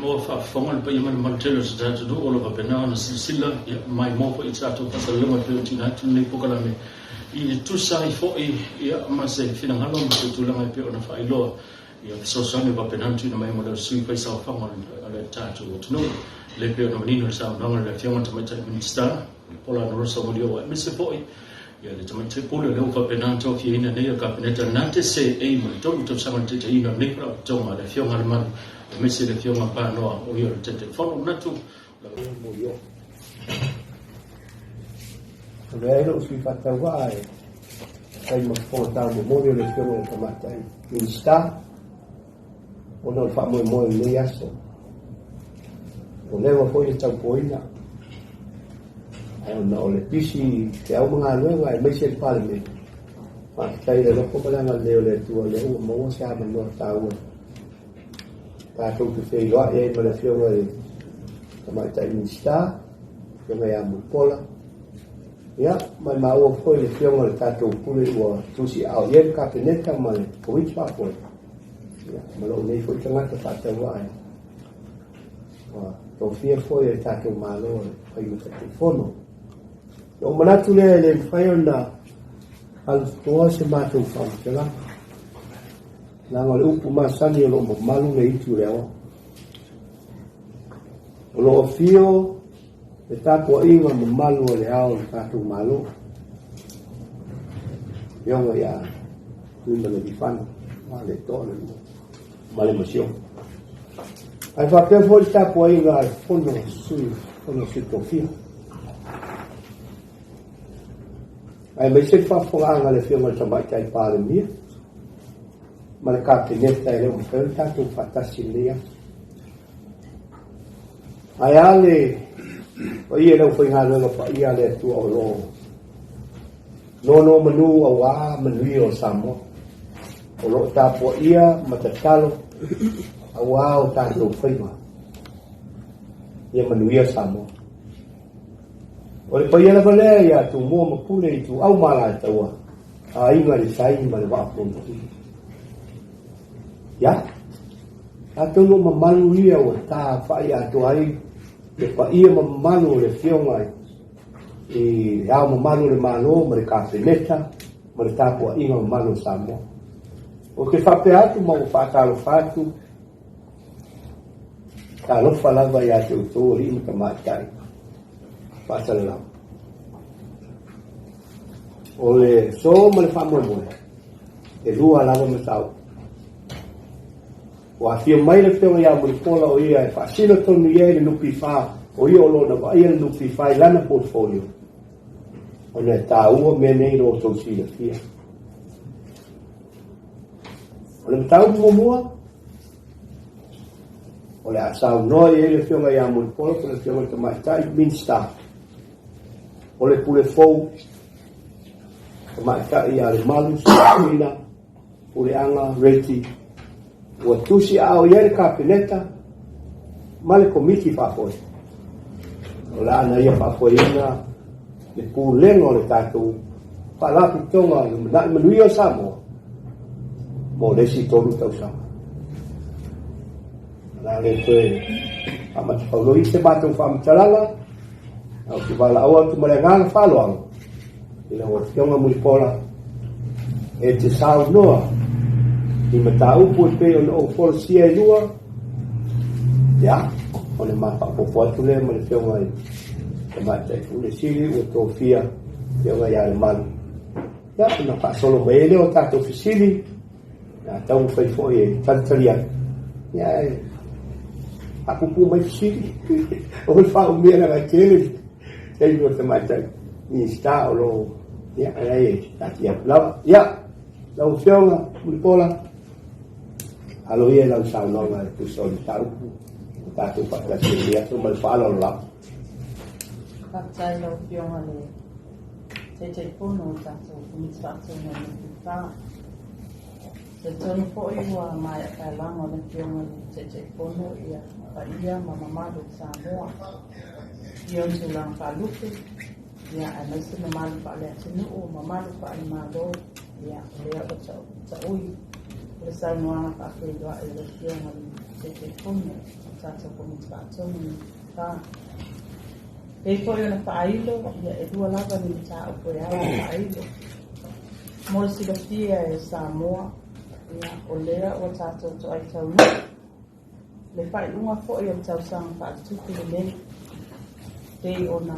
Ua faafofoga le paia ma le mamalu tele o si tatou atunuu o lo o faapena ona silasila ma maimoa foi i se tatou faasalalauga e pei ona tuuina atu lenei polokalame e tusa ai foi ma se finagalo ma se tulaga e pei ona faailoa fesoasoani o faapena ona tuuina mai mo le sui faisaofaga o le tatou atunuu. Le pei ona manino i le saunoaga a le Afioga i le Tamaitai Minisita Mulipola Anarosa Maliaua, aemaise foi le Tamaitai Pule o lea ua faapena ona tofiaina nei e le Kapeneta na te seei mo le 3 tausaga i le taitaiina o lenei Faalapotopotoga, le Afioga a Lemalu aemaise le Afioga Panoa o ia o le Taitaifono. Manatu Avea ai lou sui faatauvaa e fai ma fofoga taumomoli o le Afioga i le Tamaitai Minisita ona o le faamoemoe o lenei aso. Ua leva foi le taupoina, ae ona o le pisi feau ma galuega aemaise le Palemene, faafetai i le alofa ma le agalelei o le Atua o lea ua maua se avanoa taua tatou te feiloai ai ma le Afioga i le Tamaitai Minisita, Afioga ia Mulipola, ia, ma e maua foi le Afioga i le tatou Pule ua tusiaao i ai le Kapeneta ma le Komiti Faafoe, ia, ma lou nei foi tagata faatauvaa e ua tofia foi e le tatou Malo e fai ma Taitaifono. Ona ou manatu lea e le mafai ona alutoa se matou faamatalaga, leaga o le upu masani o lo o mamalu le itu i le aoao. O lo o afio le tapuaiga mamalu o le ao o le tatou Malo, Afioga ia Tuimalealiifano Vaaletoa le Lua ma le Masiofo. Ae faapea foi le tapuaiga a le Fono a Sui, Fono a Sui Tofia. Aemaise le faafofogaaga a le Afioga i le Tamaitai Palemia ma le Kapeneta e le o mafai ona tatou faatasi i lenei aso. Ae a le paia i le aufaigaluega paia a le Atua o lo o nonomanu aua manuia o Samoa, o lo o tapuaia ma tatalo aua o tatou faiva ia manuia Samoa. O le paia lava lea ia Tumua ma Pule Ituau ma Alataua, Aiga i le Tai ma le Vaa o Fonoti. Ia, atonu o mamalu ia ua tafai atoa ai le paia ma mamalu o le Afioga i Le Ao Mamalu o le Malo ma le Kapeneta ma le tapuaiga mamalu o Samoa. Ou te faapea atu ma ua faatalofa atu, talofa lava ia te outou alii ma tamaitai faasalalau. O le aso ma le faamoemoe, e lua lava mataupu. Ua afio mai le Afioga ia Mulipola o ia e faasino tonu i ai le NPF, o ia o lo o na vaaia le NPF i lana portfolio, ona e taua mea nei i lo outou silafia. O le mataupu muamua, o le a saunoa i ai le Afioga ia Mulipola po o le Afioga i le Tamaitai Minisita o le Pule Fou, Tamaitai ia Lemalu Seraphina Puleaga Reti, ua tusiaao i ai le Kapeneta ma le Komiti Faafoe. O le a na ia faafoeina le pulega o le tatou Faalapotopotoga o Lumanai Manuia o Samoa mo le isi 3 tausaga. O le a le toe faamatafaulogi se matou faamatalaga, ae ou te valaau atu ma le agaga faaaloalo i lau Afioga Mulipola e te saunoa i mataupu e pei ona ou folasia e lua, ia, o le ma faaopoopo atu lea ma le Afioga i Tamaitai Pule Sili ua tofia Afioga ia Lemalu. Ia, ona faasolo mai ai lea o tatou fesili, ia taumafai foi e talitali atu, ia e faapuupuu mai fesili. O le faaumia leaga e tele taimi o le Tamaitai Minisita o lo o, ia, leai e taatia atu lava. Ia, lau Afioga Mulipola, alo ia i lau saunoaga e tusa o le mataupu ua tatou faatasi ai i lenei aso ma le faaaloalo lava. Faafetai i lau Afioga i le Taitaifono o le tatou Komiti Faatonu o le NPF. Talitonu foi ua maea paelago e le Afioga i le Taitaifono ia paia ma mamalu o Samoa i ona tulaga faalupe, ia aemaise mamalu faale-atunuu, mamalu faale-Malo, ia o lea ua taui. O le saunoaga faafeiloai a le Afioga i le Taitaifono o le tatou Komiti Faatonu NPF. E pei foi ona faailo, ia e lua lava ni mataupu e ao ona faailo. Mo le silafia e Samoa, ia o lea ua tatou toai taunuu le faaiuga foi o le tausaga faaletupe lenei, pei ona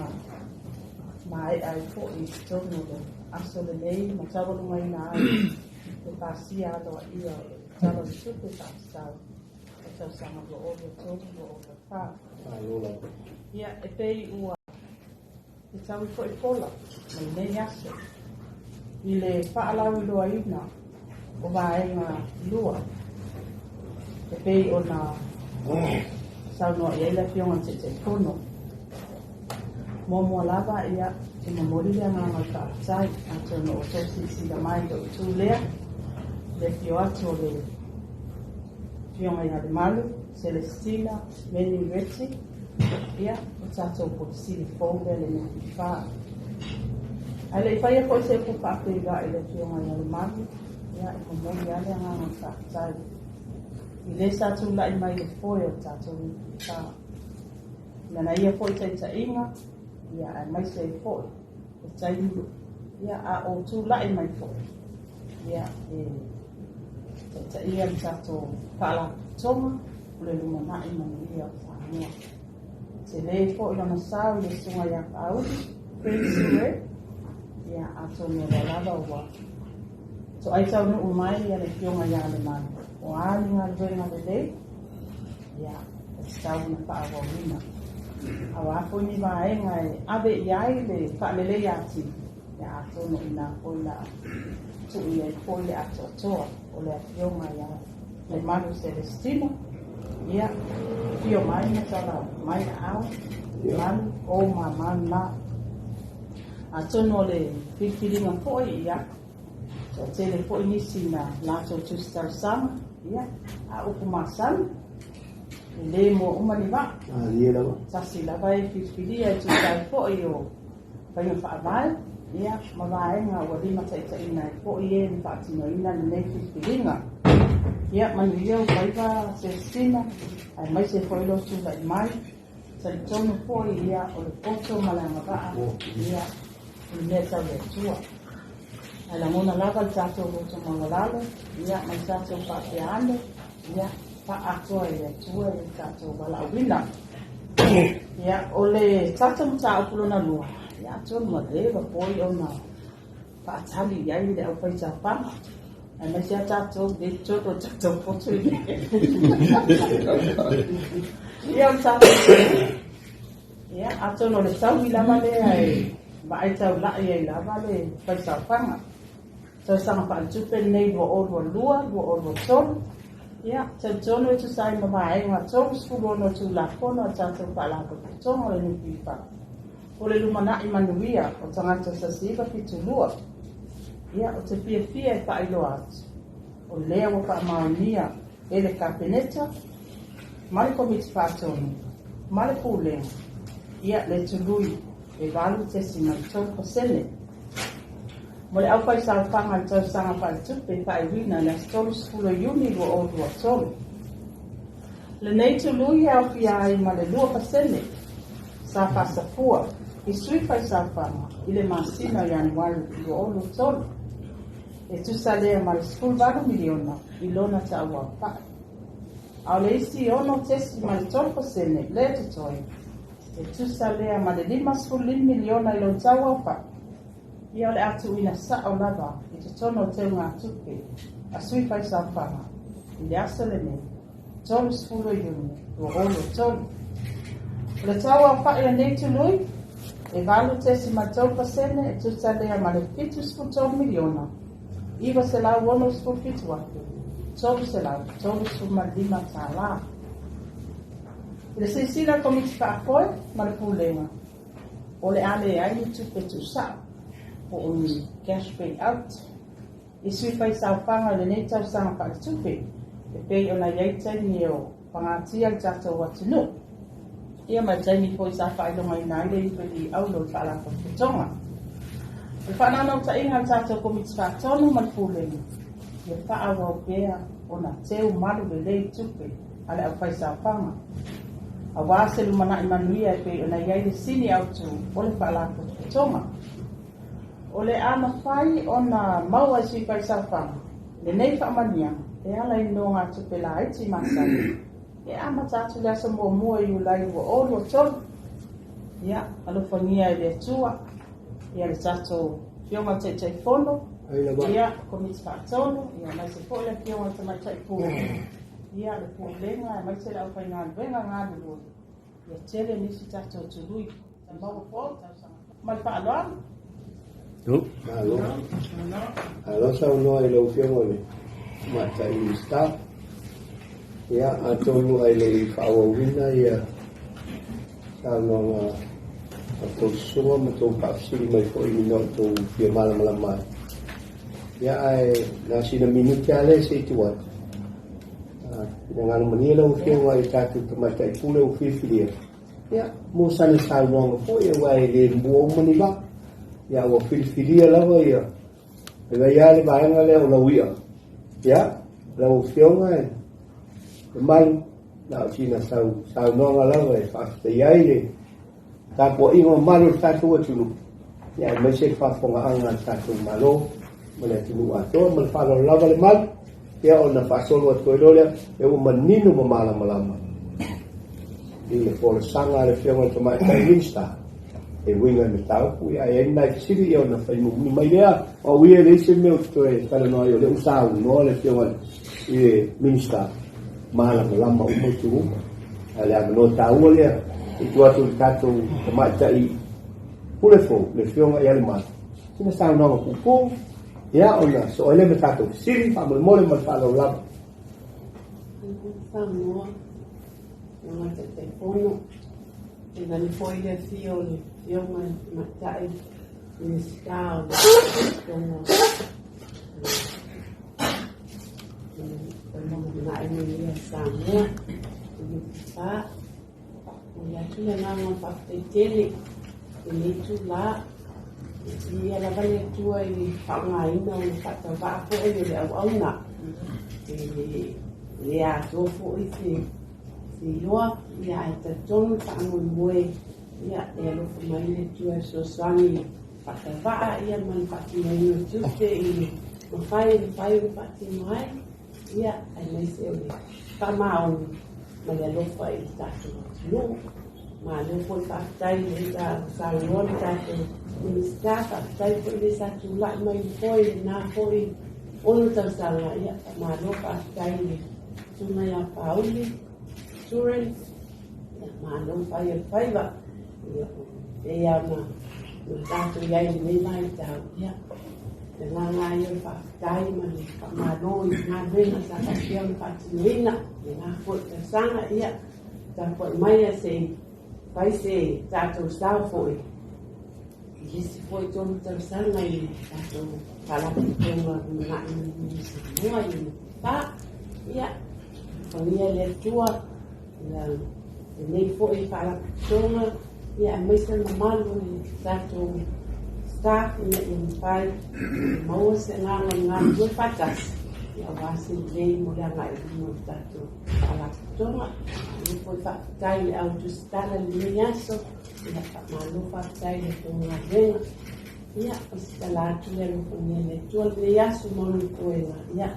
maea ai foi i totonu o le aso lenei ma taualumaina ai le pasia aloaia o le Tala o le Tupe Faatatau o le tausaga 2023/2024. Malo lava. Ia, e pei ua fetaui foi pola ma lenei aso i le faalauiloaina o vaega lua e pei ona saunoa i ai le Afioga i le Taitaifono. Muamua lava, ia, e momoli le agaga o le faafetai, atonu o outou silasila mai i lou itu lea, le afio atu o le Afioga ia Lemalu Celestina Meni Reti, ia, o tatou Pule Sili fou lea i le NPF. Ae le i faia foi se upu faafeiloai i le Afioga ia Lemalu, ia, e momoli lava le agaga o le faafetai i le sa tulai mai i le foe o le tatou NPF. I lana ia foi taitaiga, ia, aemaise ai foi le taimi, ia, a o tulai mai foi, ia, e taitaia le tatou Faalapotopotoga o le lumanai manuia o Samoa. Tele foi lona sao i le susuga ia Paauli Prince Sue, ia, atonu o lea lava ua toai taunuu mai le Afioga ia Lemalu, o a ni galuega lelei, ia, e tatau ona faaauauina. A o a foi ni vaega e ave i ai le faaleleia atili, ia, atonu o i ina foi o le a tuu i ai foi le atoatoa o le Afioga ia Lemalu Celestina. Ia, afio mai ma tala mai aao, Lemalu, o ou mama lena. Atonu o le filifiliga foi, ia, toatele foi nisi na latou tusi talosaga, ia, a upu masani, e le moa uma ni vaa. Malie lava. Tasi lava e filifilia e tusa ai foi o faiga faavae, ia, ma vaega ua limataitaiina ai foi e na faatinoina lenei filifiliga. Ia, manuia ou faiva, Celestina, aemaise foi lou tulai mai. Talitonu foi, ia, o le poto ma le agavaa, ia, o le mea tau le Atua. Ae lagona lava le tatou loto maualalo, ia, ma le tatou faapea ane, ia, faaatoa e le Atua le tatou valaauina. Ia, o le tatou mataupu lona lua, ia, atonu ua leva foi ona faatali i ai le aufaisaofaga, aemaise lava tatou lea i totonu o le tatou poto i Ia, o le tatou, ia, atonu o le taui lava lea e vaai taulai ai lava le faisaofaga. Tausaga faaletupe lenei 2022/2023, ia, talitonu e tusa ai ma vaega 36 o le Tulafono a le tatou Faalapotopotoga o le NPF, o le lumanai manuia o tagata 1972, ia, ou te fiafia e faailoa atu, o lea ua faamaonia e le Kapeneta ma le Komiti Faatonu ma le Pulega, ia, le tului e 8.3%. Mo le aufaisaofaga i le tausaga faaletupe faaiuina i le aso 30 o Iuni 2023. Lenei tului e aofia ai ma le 2% sa faasafua i sui faisaofaga i le masina o Ianuari 2023, e tusa lea ma le $18 miliona i lona tauaofai. A o le isi 6.3% lea totoe, e tusa lea ma le $55 miliona i lona tauaofai, ia o le a tuuina sao lava i totonu o teugatupe a sui faisaofaga i le aso lenei 30 o Iuni 2023. O le tauaofai o lenei tului e 8.3% e tusa lea ma le $73 miliona $967,335 tala. I le silasila a le Komiti Faafoe ma le Pulega, o le a leai ni tupe tuusao po o ni cash pay out i sui faisaofaga i lenei tausaga faaletupe e pei ona i ai taimi o pagatia le tatou atunuu, ia ma le taimi foi sa faailogaina ai le Iupeli Auro i le Faalapotopotoga. O le faanaunautaiga a le tatou Komiti Faatonu ma le Pulega, Ia faaauau pea ona teu malu lelei tupe a le aufaisaofaga, aua se lumanai manuia e pei ona i ai le sini autu o le Faalapotopotoga. O le a mafai ona maua e sui faisaofaga lenei faamanuiaga e ala i nonogatupe laiti masani e amata atu i le aso 1 o Iulai 2023. Ia alofagia e le Atua ia le tatou Afioga i le Taitaifono, ia Komiti Faatonu, ia aemaise foi le Afioga i le Tamaitai Pule, ia le Pulega aemaise le aufaigaluega galulue, ia tele nisi tatou tului maua foi tausaga. Ma le faaaloalo. Malo. Malo saunoa i lau Afioga i le Tamaitai Minisita. Ia, atonu ai le i faaauauina ia saunoaga a tou susuga ma tou faafesili mai foi i mea o tou fia malamalama ai. Ia, ae na sina minute lava lea se i tuu atu. Finagalo malie lau Afioga i tatou tamaitai pule ua filifilia. Ia, mo sana saunoaga foi, aua e le mua uma ni vaa. Ia, ua filifilia lava ia, e vai lava le vaega lea o lau i'a. Ia, lau Afioga e malu, na o sina saunoaga lava e faafetaia ai le tapuaiga mamalu o le tatou atunuu, ia aemaise le faafofogaaga a le tatou Malo ma le atunuu atoa. Ma le faaaloalo lava le malu, ia ona faasolo atu ai loa lea, e ua manino ma malamalama i le folasaga a le Afioga i le Tamaitai Minisita e uiga i mataupu, ia e i ai ni nai fesili, ia ona fai mulimuli mai lea. O au ia e leai se mea ou te toe talanoa ai, o lea ua saunoa le Afioga i le Minisita, malamalama uma itu uma. A o le avanoa taua lea i tua atu i le tatou tamaitai pule fou, le Afioga ia Lemalu, sina saunoaga puupuu, ia ona soo ai lea ma tatou fesili faamolemole ma le faaaloalo lava. Samoa, Afioga Taitaifono, tainane foi le afio o le Afioga i le Tamaitai Minisita o le Faalapotopotoga Lumanai Manuia Samoa, le NPF. Momoli atu le agaga o le faafetai tele i lenei itula. Viia lava le Atua i le faaaogaina o le faatauvaa foi o le auauna. E le atoa foi se iloa, ia ae talitonu le faamoemoe, ia e alofa mai le Atua e fesoasoani i le faatauvaa ia ma le faatinoina o tiute i le mafai e mafai ona faatino ai, ia aemaise o le faamaoni ma le alofa i le tatou atunuu. Malo foi faafetai i le sa saunoa le tatou Minisita, faafetai foi le sa tulai mai i le foe i lena foi 6 tausaga, ia faamalo faafetai i le susuga ia Pauli Turen, ia malo fai o le faiva, ia pei lava ona tatou i ai i lenei vaitau, ia le agaga lava ia o le faafetai ma le faamalo i galuega sa faapea ona faatinoina i lena foi tausaga, ia tapuai mai ae se i fai se tatou sao foi i le isi foi 3 tausaga i le tatou Faalapotopotoga Lumanai Manuia Samoa i le fa. Ia, alofagia le Atua lenei foi Faalapotopotoga, ia aemaise le mamalu o le tatou staff ina ia mafai ona maua se agaga o le galulue faatasi, ia aua se lelei mo le agai i luma o le tatou Faalapotopotoga. Malo foi faafetai i le au tusitala i lenei aso, ia faamalo faafetai i le tou galuega. Ia, o se tala atu lea alofagia le Atua lenei aso ma ona toega, ia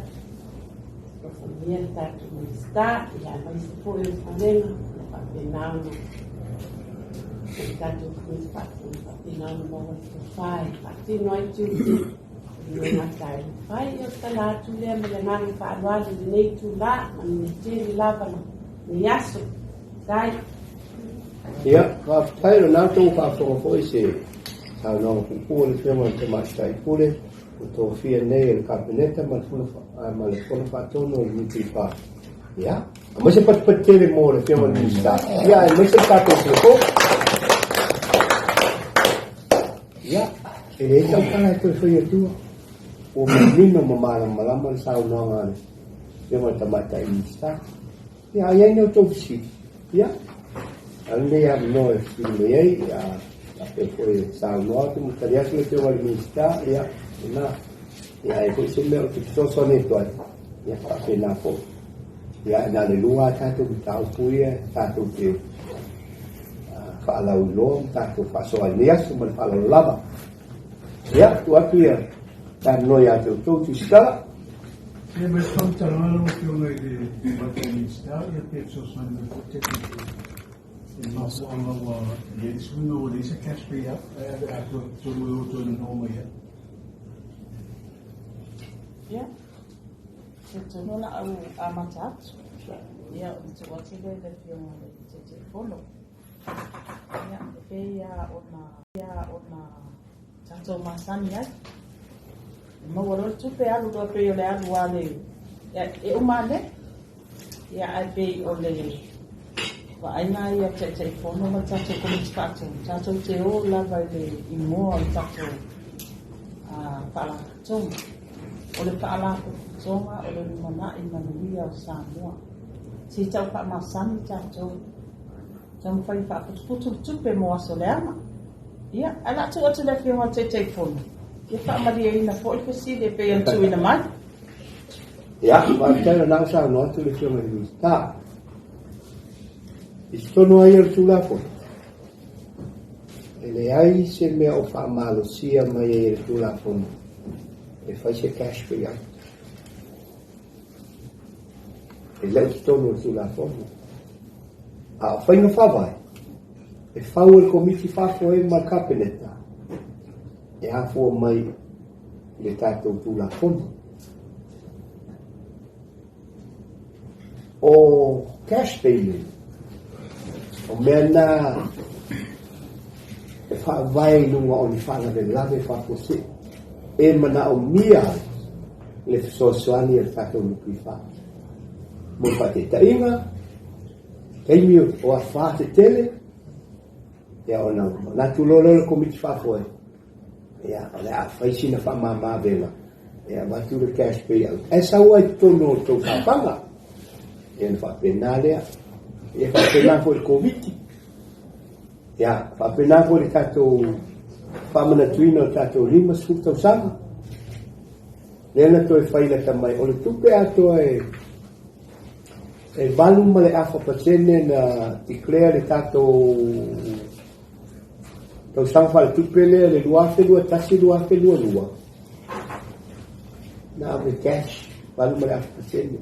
alofagia le tatou Minisita, ia aemaise foi o le Pulega, ia faapena ona o le tatou Komiti Faatonu faapena ona maua le tofa e faatino ai tiute e le gata ai. Fai o se tala atu lea ma le agaga faaaloalo i lenei itula, manuia tele lava lenei aso. Tai. Ia, faafetai o lena tou faafofoga foi se saunoaga puupuu a le Afioga i le Tamaitai Pule ua tofia nei e le Kapeneta ma le Fono ma le Fono Faatonu o le NPF. Ia, aemaise patupatu tele mo le Afioga i le Minisita. Ia, aemaise le tatou Pule. Ia, e leai sau tala e toe fai atua. Ua manino ma malamalama le saunoaga a le Afioga i le Tamaitai Minisita. Ia, a i ai ni outou fesili, ia, a o lenei avanoa e fesili mai ai, ia, faapea foi e saunoa atu ma tali atu le Afioga i le Minisita, ia, lena. Ia, a i ai foi se mea ou te fesoasoani atu ai, ia faapena foi. Ia, na o le lua lava tatou mataupu ia tatou te faalauiloa ma tatou faasoa ai i lenei aso ma le faaaloalo lava. Ia, tuu atu ia talanoa ia te outou Tusitala. Ia ma le faamatalaga lau Afioga i le Tamaitai Minisita, ia pe fesoasoani mai foi technically i le mafuaaga ua i ai le suiga ua leai se cash payout ae ave atoa i totonu e o toe nono mai ai. Ia, talitonu o le a ou amata atu. Ia, ona tuu atu lea i le Afioga i le Taitaifono. Ia, e pei lava ona, lava ona tatou masani ai. E maua loa le tupe, alu loa pei o le alu a le, ia, e uma ane. Ia, ae pei o le vaaiga ia a le Taitaifono ma le tatou Komiti Faatonu, tatou te o lava i le igoa o le tatou Faalapotopotoga. O le Faalapotopotoga o le Lumanai Manuia o Samoa. Se i tau faamasani tatou, taumafai e faaputuputu le tupe mo aso leaga. Ia, ae o le a tuu atu i le Afioga i le Taitaifono, ia faamalieina foi le fesili e pei ona tuuina mai. Ia, faafetai o lena ua saunoa atu le Afioga i le Minisita. I totonu lava ia o le Tulafono, e leai se mea o faamalosia mai ai e le Tulafono e fai se cash payout. E le o i totonu o le Tulafono. A o faiga faavae, e fau e le Komiti Faafoe ma le Kapeneta e afua mai i le tatou Tulafono. O cash payment, o mea na e faavae i luga o ni faalavelave faafuasei e manaomia ai le fesoasoani a le tatou NPF. Mo le faataitaiga, taimi o afa tetele, ia ona manatu loa lea o le Komiti Faafoe, ia o le a fai sina faamama-avega e avatu le cash payout ae sau ai i totonu o le tou fapaga. Ia ona faapena lea. Ia faapena foi i le Koviti. Ia faapena foi i le tatou faamanatuina o le tatou 50 tausaga. Lea na toe fai lata mai, o le tupe atoa e e 8.5% na declare le tatou tausaga faaletupe lea le 2021/2022 na ave cash 8.5%.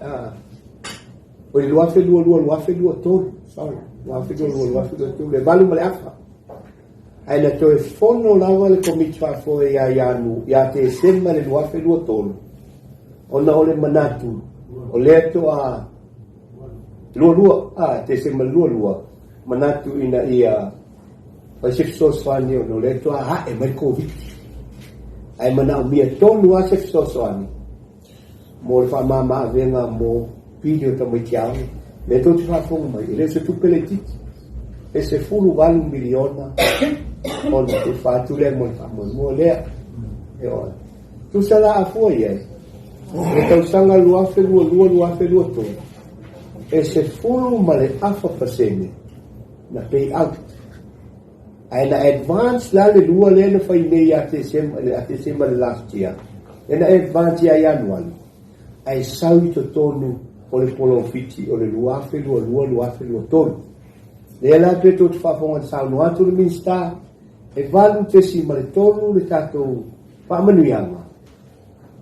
Ah, o le 2022/2023, sorry, 2022/2023 le 8.5. Ae na toe fono lava le Komiti Faafoe ia Ianu, ia Tesema le 2023, ona o le manatu o lea toa lualua, a, Tesema le lualua, manatu ina ia fai se fesoasoani ona o lea toa ae mai le Koviti. Ae manaomia tonu lava se fesoasoani mo le faamama-avega mo pili o tamaiti aoga. Lea tou te faafofoga mai, e le o se tupe laitiiti, e 18 miliona ona tufa atu lea mo le faamoemoe lea. Ioe. Tusa la a fua i ai, le tausaga 2022/2023, e 10.5% na pay out. Ae na advance la le lua lea na fai nei ia Tesema, ia Tesema le last year, lea na advance ia Ianuari, ae sau i totonu o le polofiti o le 2022/2023. Lea la pei tou te faafofoga na saunoa atu le Minisita, e 8.3 le tatou faamanuiaga,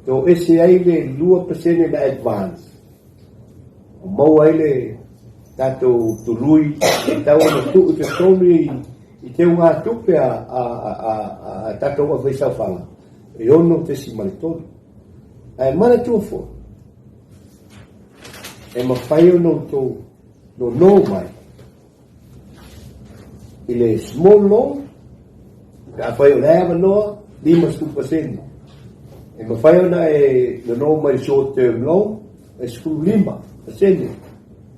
toese ai le 2% na advance, ua maua ai le tatou tului e tatau ona tuu i totonu i teugatupe a tatou aufaisaofaga e 6.3. Ae manatua foi, e mafai ona outou nono mai i le small loan, pe afai o la e avanoa, 50%. E mafai ona e nono mai i le short term loan, e 15%.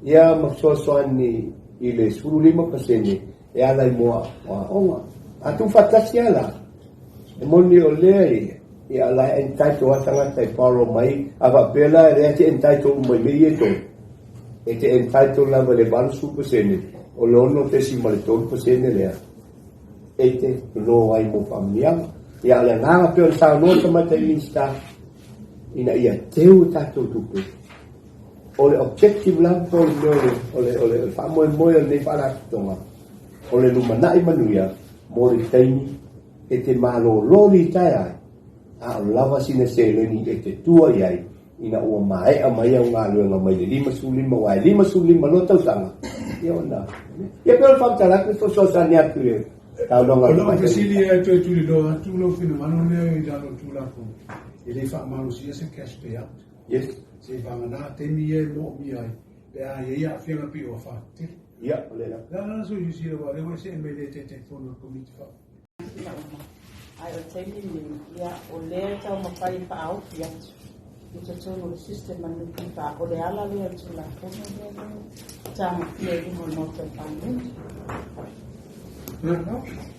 Ia ma fesoasoani i le 15% e ala i mo aoga. A tuufaatasi lava la, e moni o lea e ia la e entitle lava tagata e borrow mai, a faapea la e leai se entitle uma i mea ia e tolu, e te entitle lava i le 80% o le 6.3% lea e te nono ai mo faamanuiaga. Ia, o le agaga pei ona saunoa le Tamaitai Minisita, ina ia teu a tatou tupe. O le objective lava po o le mea o le, o le, o le faamoemoe o lenei faalapotopotoga, o le lumanai manuia mo le taimi e te malolo litaea ai, a o lava sina seleni e te tua i ai ina ua maea mai au galuega mai le 55, aua e 55 loa tausaga, ia ona, ia pei o le faamatala atu, fesoasoani atu i le saunoaga a O le lau Tamaitai fesili Minisita. e toe tuliloa atu lou finagalo lea i lalo o le Tulafono, e le faamalosia se cash payout. Yes. Seivagana taimi ia e moomia ai pe a i ai aafiaga pei o afa tetele. Ia, o lea lava. Le a la sui silasila aua o lea ua e see mai le Taitaifono o le Komiti Faa. Ina uma. Ae o le taimi lenei, ia, o lea e taumafai e faaofi atu i totonu o le system a le NPF, o le ala lea o le Tulafono lea e tagofia i luma o le Maota o le Palemene.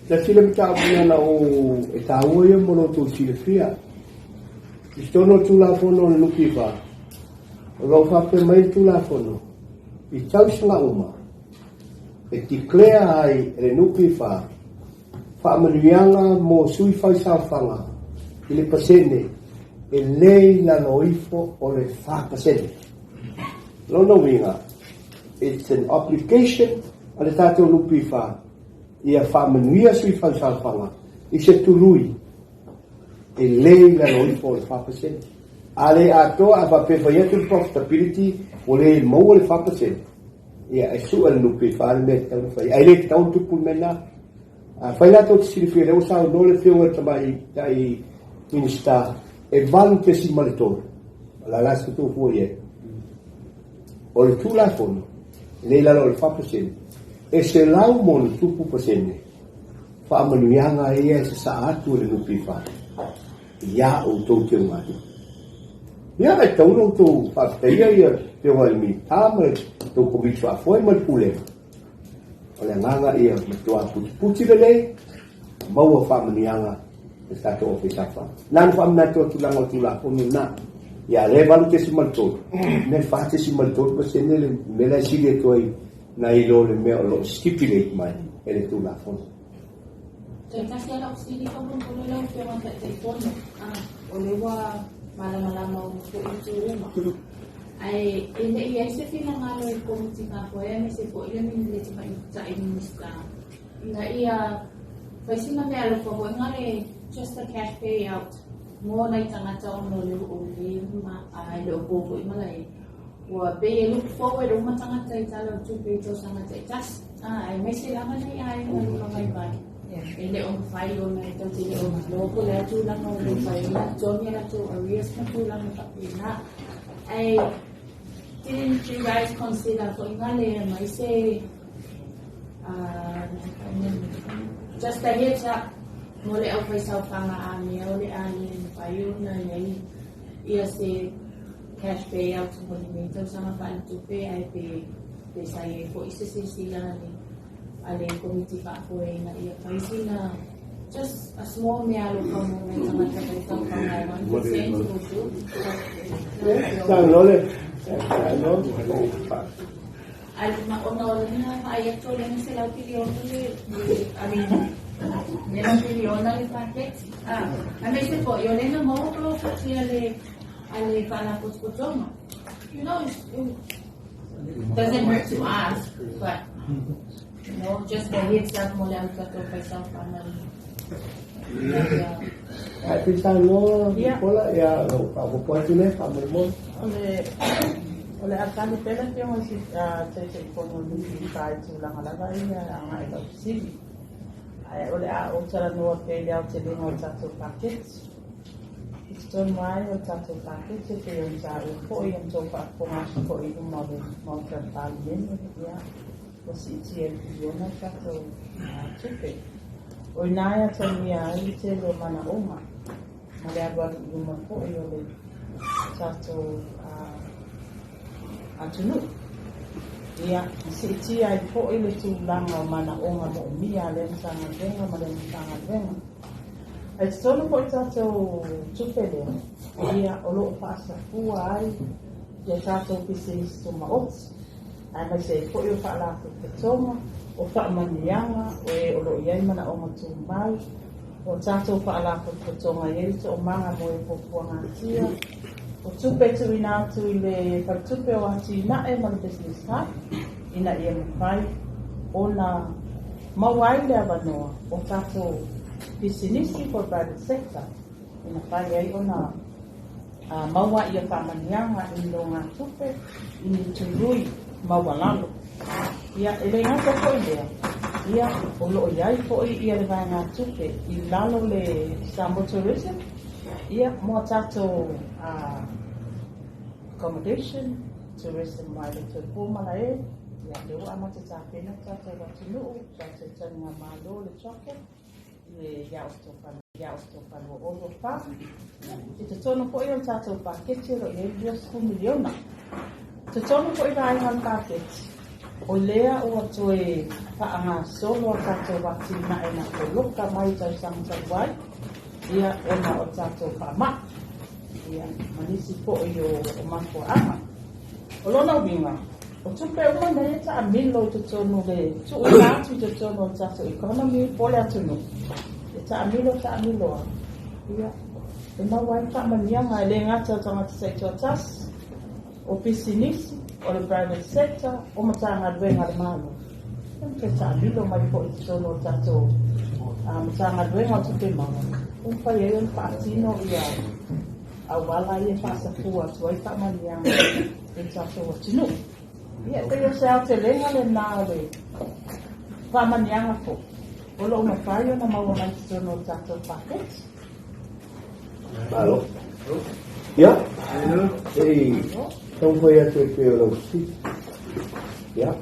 Na sila mataupu ia na ou e taua ia mo lo outou silafia. I totonu o le Tulafono o le NPF, o lo o faapea mai le Tulafono, i tausaga uma e declare ai e le NPF faamanuiaga mo sui faisaofaga i le pasene e le i lalo ifo o le 4%. Lona uiga, it's an obligation a le tatou NPF ia faamanuia sui faisaofaga i se tului e le i lalo ifo o le 4%. A le atoa, a faapea e fai atu le profitability ua le maua le 4%, ia e sue le NPF le mea e tatau ona fai. Ae le tatau ona tupu le mea lena. Afai la tou te silafia, o lea ua saunoa le Afioga i le Tamaitai Minisita e 8.3, o le a la se tou fua i ai? O le Tulafono, e le i lalo o le 4%, e 100+% faamanuiaga ia e sasaa atu e le NPF iā outou teugatupe. Ia, e tatau ona outou faafetaia ia Afioga i le Minisita ma le tou Komiti Faafoe ma le Pulega. O le agaga ia matua putiputi lelei, maua faamanuiaga e le tatou Ofisa Faa. Na na faamanatu atu tulaga o Tulafono na. Ia le 8.3, me le 4.3% le mea la e sili atu ai nai lo le mea o lo o stipulate mai e le Tulafono. Toe tasi lava lau fesili faamolemole lau Afioga i le Taitaifono. O lea ua malamalama uma foi itu uma. Ae e le i i ai se finagalo i le Komiti Faafoe aemaise foi le le Tamaitai Minisita ina ia fai sina mea alofa foi na le just a cash payout mo nai tagata ona o le o le ma a e le o po foi malae ua pei e look forward uma tagata i Tala o Tupe i tausaga taitasi aemaise lava nei aiga o lo o vaivai e le o mafai ona e tatou te le o malo po o le a tulaga o lo o fai ai ona totogi a latou arrears ma tulaga faapena. Ae didn't you guys consider foi na le aumai se just a heads up mo le aufaisaofaga a mea o le a le mafai ona i ai ia se cash payout mo lenei tausaga faaletupe ae pe pe sa i ai foi se silasila a le a le komiti faafoe ina ia fai sina just a small mea alofa mo nai tagata faisaofaga e 1% will do. Saunoa le, saunoa. Ai ma ona o lena vaai atu o lena $100 piliona le, I mean, lena piliona le paketi. Ah, aemaise foi o lena maua poloketi a le faalapotopotoga. It doesn't hurt to ask, but just a heads up mo le au tatou faisaofaga. Yeah. Ae pei saunoa Ia. Nicola, ia lau faaopoopo atu lea faamolemole. O le a tali pea le Afioga i Taitaifono o le NPF i tulaga lava ia agai i lau fesili. Ae o le a ou talanoa pea i le aotelega o le tatou paketi. I totonu ai o le tatou paketi e pei ona taua foi ona outou faafofoga atu foi i luma o le Maota o le Palemene, ia, ua siitia i le piliona le tatou tupe. O i ina e atagia ai le tele o manaoga ma le alualu i luma foi o le tatou atunuu. Ia, ma siitia ai foi le tulaga o manaoga moomia a lea Matagaluega ma lea Matagaluega. Ae totonu foi tatou tupe lea, ia, o lo o faasafua ai ia tatou pisinisi tumaoti, aemaise ai foi o faalapotopotoga, o faamanuiaga, o e o lo o i ai manaoga tumau. O tatou Faalapotopotoga e i ai le toomaga mo e puapuagatia, o tupe e tuuina atu i le Faletupe o Atinae ma le Business Hub ina ia mafai ona maua ai le avanoa o tatou pisinisi po o le private sector e mafai ai ona maua ia faamanuiaga i ni nogatupe i ni tului maualalo. Ia, e le gata foi lea, ia, o lo o i ai foi ia le vaegatupe i lalo le Samoa Tourism, ia, mo a tatou accommodation, tourism mai le toe malae, ia, lea ua amata tapena le tatou atunuu, tatou taligamalo le CHOGM, le ia Oketopa 2024. I totonu foi o le tatou paketi o lo o i ai le $20 miliona. I totonu foi vaega o le paketi, o lea ua toe faagasolo a tatou atinae na poloka mai i tausaga talu ai, ia, ona o tatou faamai, ia, ma nisi foi o mafuaaga. O lona uiga, o tupe uma nei e taamilo i totonu le tuuina atu i totonu o le tatou economy po o le atunuu, e taamilo taamilo lava, ia, e maua ai faamanuiaga e le gata o tagata taitoatasi, o pisinisi, o le private sector, o Matagaluega a le Malo. E toe taamilo mai foi i totonu o le tatou Matagaluega o Tupe Maua, e mafai ai ona faatino ia auala ia e faasafua atu ai faamanuiaga i le tatou atunuu. Ia, e pei o se aotelega lena o le faamanuiaga foi o lo o mafai ona maua mai i totonu o le tatou paketi. Malo. Ia, se i taumafai atu e pei o lau fesili. Ia,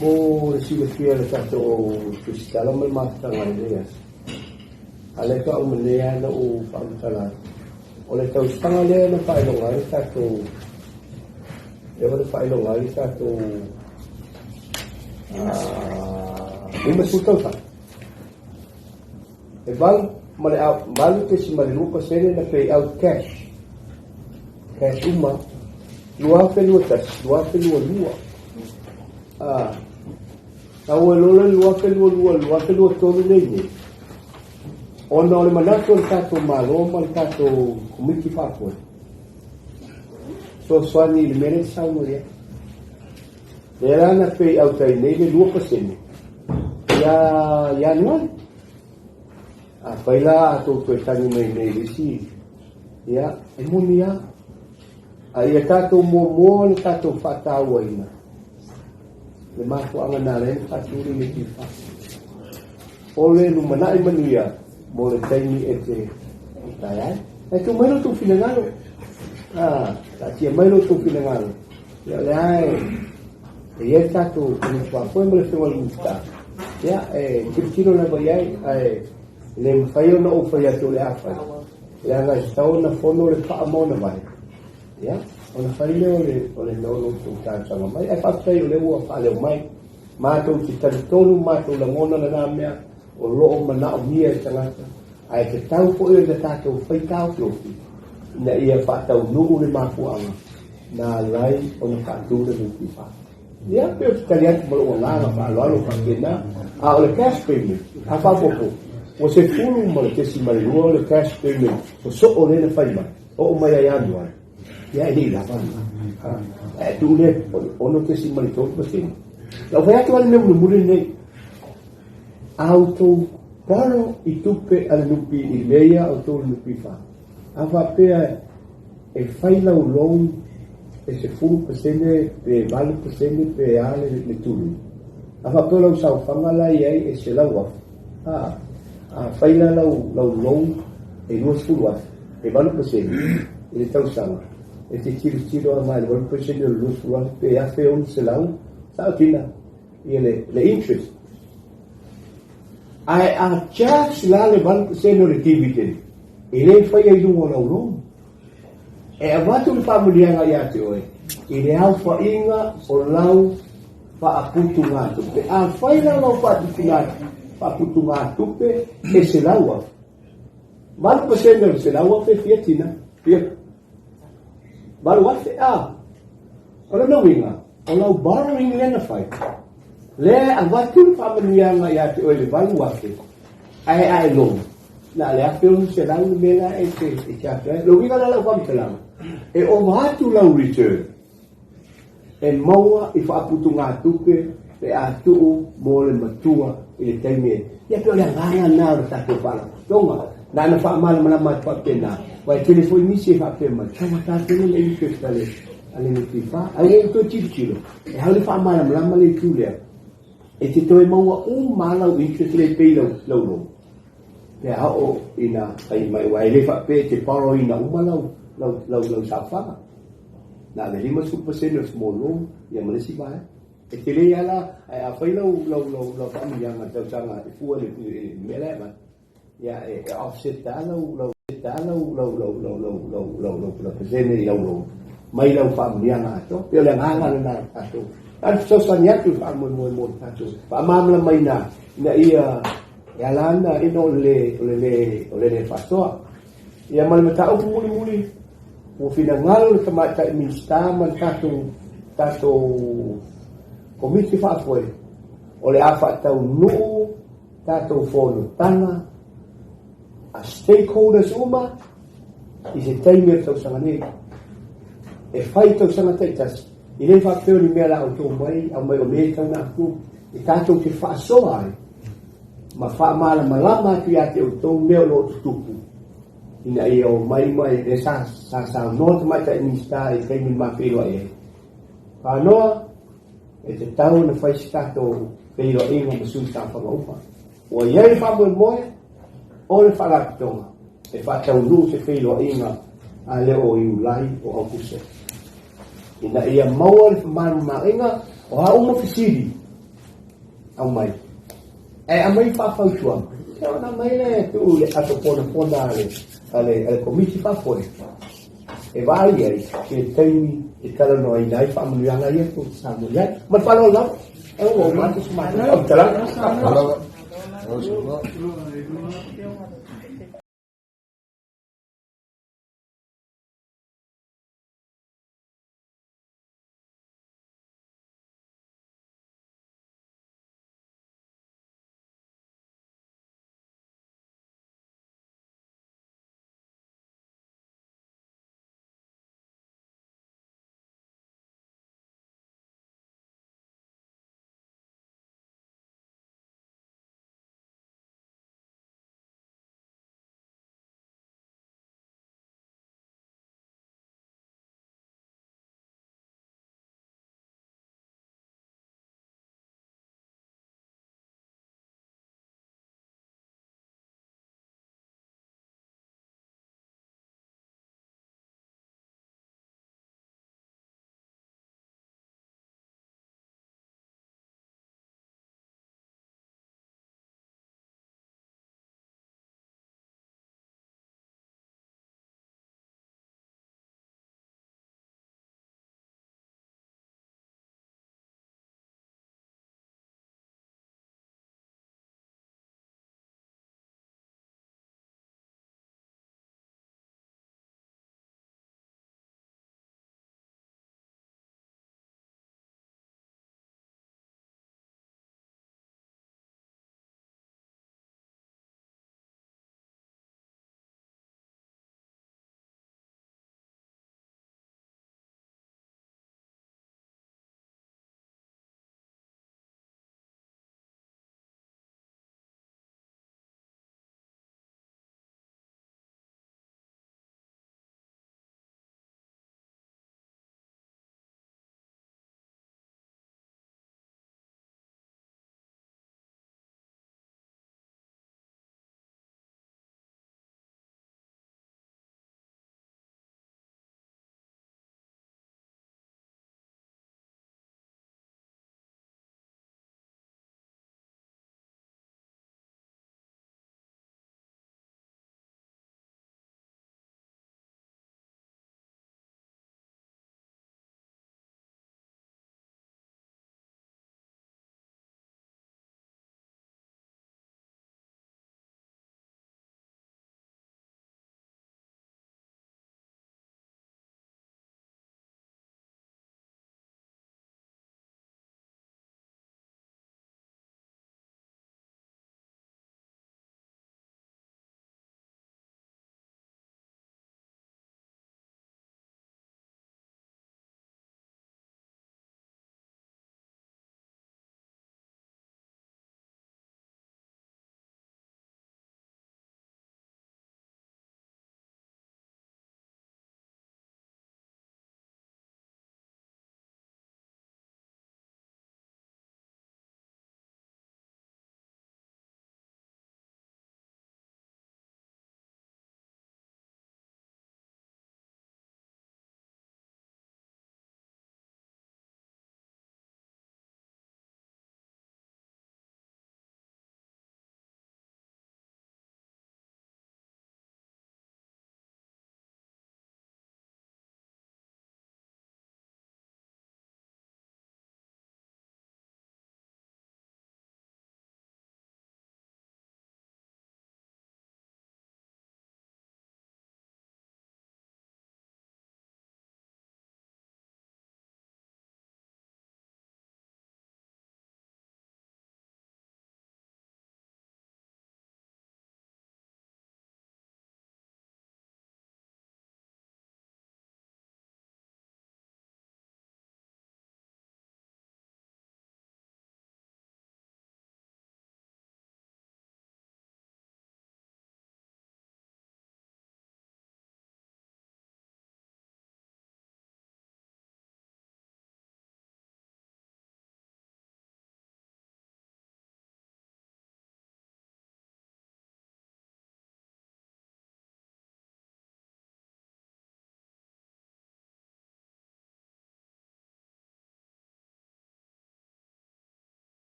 mo le silafia e le tatou tusitala ma le mafutaga i lenei aso, a o lea faatoa uma nei lava ona ou faamatala atu, o le tausaga lea na faailoga ai le tatou, lea na faailoga ai le tatou 50 tausaga. E 8.2% na pay out cash. Cash uma. 2021, 2022. Ah, tau e lola 2022, 2023 nei nei. Ona o le manatu o le tatou Malo ma le tatou Komiti Faafoe, fesoasoani i le mea lea e te saunoa i ai. Lea la na pay out ai nei le 2% ia Ianuari. Afai la a tou toe tagi mai nei i le isi, ia, e moni lava. A ia tatou muamua le tatou faatauaina le mafuaaga na ala ai ona faatu le NPF. O le lumanai manuia mo le taimi e te tae ai. Ae tuu mai lo outou finagalo. Ah, taatia mai lo outou finagalo. Ia o lea e e i ai le tatou Komiti Faafoe ma le Afioga i le Minisita. Ia, e tilotilo lava i ai, ae le mafai ona ou fai atu o le a fai. Leaga e tatau ona fono le paa ma ona vae. Ia, ona fai lea o le, o le mea o lo outou talosaga mai. Ae faafetai o lea ua faaleo mai. Matou te talitonu, matou lagona lena mea o lo o manaomia e tagata, ae tatau foi ona tatou fai taofiofi ina ia faataunuu le mafuaaga na ala ai ona faatu le NPF. Ia, pei ou te tali atu ma lou agaga faaaloalo faapena. A o le cash payment, a faaopoopo, ua 10.2 le cash payment o soo lea na fai mai, oo mai ia Ianuari, ia e le i lava lena. Ae tuu lea 6.3%. Na ou fai atu lava le mea mulimuli lenei, a outou borrow i tupe a le NP i le mea ia a outou le NPF, a faapea e fai lau loan e 10% pe 8% pe a le tului, a faapea o lau saofaga la e i ai e $100,000, a, a fai la lau, lau loan e $20,000, e 8% i le tausaga, e te tilotilo agai i le 8% o le $20,000 pe $1,600, sao tina, ia le interest. Ae a charge la le 8% o le dividend, e le faia i luga o lau loan. E avatu le faamanuiaga ia te oe i le aofaiga o lau faaputugatupe. Afai la lau faaputugatupe e $100,000, 8% o le $100,000 e fia tina? Fia? $8,000 a? O lona uiga, o lau borrowing lea na fai, lea e avatu le faamanuiaga ia te oe i le $8,000, ae a e loan, Na o le $1,600 le mea la e te e charge ai. Lona uiga la lau faamatalaga, e ova atu lau return e maua i faaputugatupe pe a tuu mo le matua i le taimi e. Ia pei o le agaga lena o le tatou Faalapotopotoga. Na ona faamalamalama atu faapena, aua e tele foi nisi e faapea mai, sau ua tatou le interest a le a le NPF. Ae ua ou toe tilotilo, e ao le faamalamalama le itu lea. E te toe maua uma lava lau interest lea e pay lau lau loan. Pe a oo ina fai mai, aua e le faapea e te borrow ina uma lau lau lau lau saofaga. Na o le 50% o le small loan ia ma le isi vaega. E tele lava la, ae a fai lau lau lau lau faamanuiaga i le tausaga e fua i le mea la e avatu, ia e offset lava lau lau lau lau lau lau lau lau lau lau lau pasene i lau loan mai lau faamanuiaga atoa. Pei o le agaga lena o le tatou. A o le fesoasoani atu i le faamoemoe mo le tatou faamalamalamaina ina ia e ala ana ina o le o le le o le le faasoa. Ia ma le mataupu mulimuli, ua finagalo le Tamaitai Minisita ma le tatou tatou Komiti Faafoe o le a faataunuu tatou fonotaga a stakeholders uma i se taimi o le tausaga nei. E fai tausaga taitasi, e le faapea o ni mea la outou mai, aumai o mea e tau na approve, e tatou te faasoa ai ma faamalamalama atu ia te outou mea o lo o tutupu ina ia omai ma e sa sa saunoa Tamaitai Minisita i le taimi na ma feiloai ai. Fanoa, e tatau ona fai se tatou feiloaiga ma sui saofaga uma. Ua i ai le faamoemoe o le Faalapotopotoga e faataunuu se feiloaiga a le o Iulai o Aokuso ina ia maua le faamalamalamaina o a uma fesili aumai. Ae aumai faafautuaga, ia ona aumai lea e tuu i le ato ponapona a le, a le, a le Komiti Faafoe e vaai ai i le taimi e talanoaina ai faamanuiaga ia tou te saunoa i ai. Ma le faaaloalo lava. E ua uma atu se matou faamatalaga.